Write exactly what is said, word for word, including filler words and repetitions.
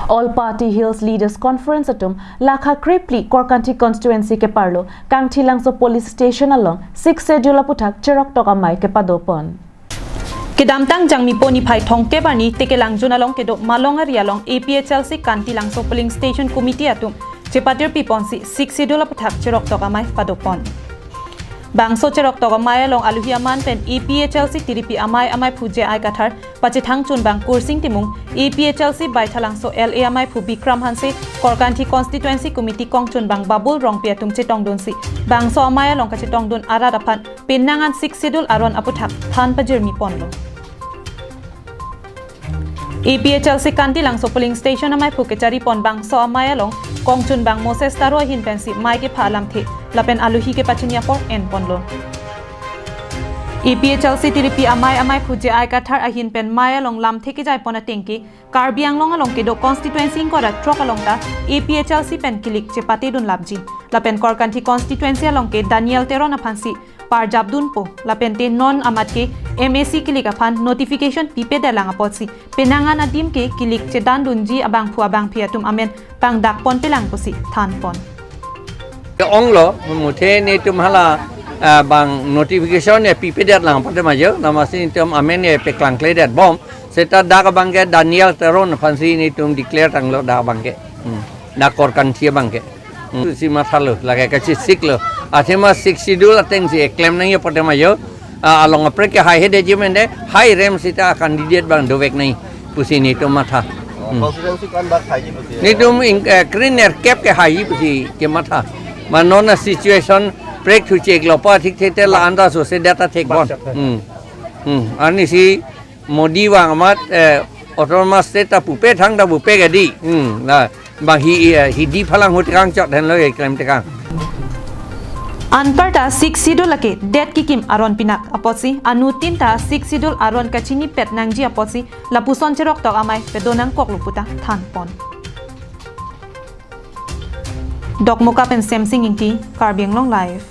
All Party Hills Leaders Conference atum lakha krephli Korkanthi constituency keparlo Kangthilangso police station along Sixth Schedule aputhak cheroktok amei kepadopon. Kedamtang Jangmipo niphai thomkep arni Tekelangjun along kedo Malong area along A P H L C Kangthilangso polling station committee atum chepatirpiponsi Sixth Schedule aputhak cheroktok amei padopon. Bangso cheroktok amei along aluhi aman pen A P H L C tiripi amei ameiphu J I Kathar, pachethangchun bang Kursing Timung, A P H L C Baithalangso L A ameiphu Bikram Hanse, Korkanthi constituency committee kongchun bang Babul Rongpi atum chetongdunsi bangso amei along kachetongdun arat aphan penang an Sixth Schedule aron aputhak than pajirmiponlo. A P H L C Kangthilangso polling station ameiphu kecharipon bangso amei along kongchun bang Moses Taro ahin pensi mei kepha alamthe lapen aluhi kepachini apor enponlo. A P H L C tiripi amei ameiphu J I Kathar ahin pen mei along lamthe kejaipon atengke Karbi Anglong along kedo constituency ingkoi ra throk along ta A P H L C pen kilik chepatedun lapji. Lapen Korkanthi constituency along ke Daniel Teron aphansi parjapdunpo. Lapente non amat ke M A C kilik aphan notification pipedelang apotsi penang an adim ke kilik chedandunji abangphu abangphi atum amen pangdakponpelang pusi thanpon. Onglo, muthe netum hala, ah, bang notification e pipedelang apot ma jo, namasi netum amen e peklangkledetbom. Seta dak abangke Daniel Teron aphansi netum declare tanglo dak abangke. Hmm. Dak Korkanthi abangke. Hmm. Si mathalo, lake kachisiklo. Athema Sixth Schedule atengsi eklem nangji apot ma jo. Ah, along aprek ke haihedetji mende, hairem seta candidate bang dovek nangji pusi netum matha. Hmm. Constituency ko-an bak haiji pusi? Netum in, eh, krenerkep ke haiji pusi kematha. Ma non a situation prek thucheklo pa thik thete la anta sose data thekbon. Hmm. Hmm. Arnisi Modi vang amat, eh, autonomous state ta pupe thangta pupe gadi. Hmm. La bang hi, eh, hi di phalang hut kangchot henlo eklem tekang. Anparta Sixth Schedule lake det kekim aron pinak apotsi anuttin ta Sixth Schedule aron kachinipet nangji apotsi lapuson cheroktok amei pedonangkoklo puta thanpon. Dokmoka pen Semsing Ingti, Karbi Anglong Live.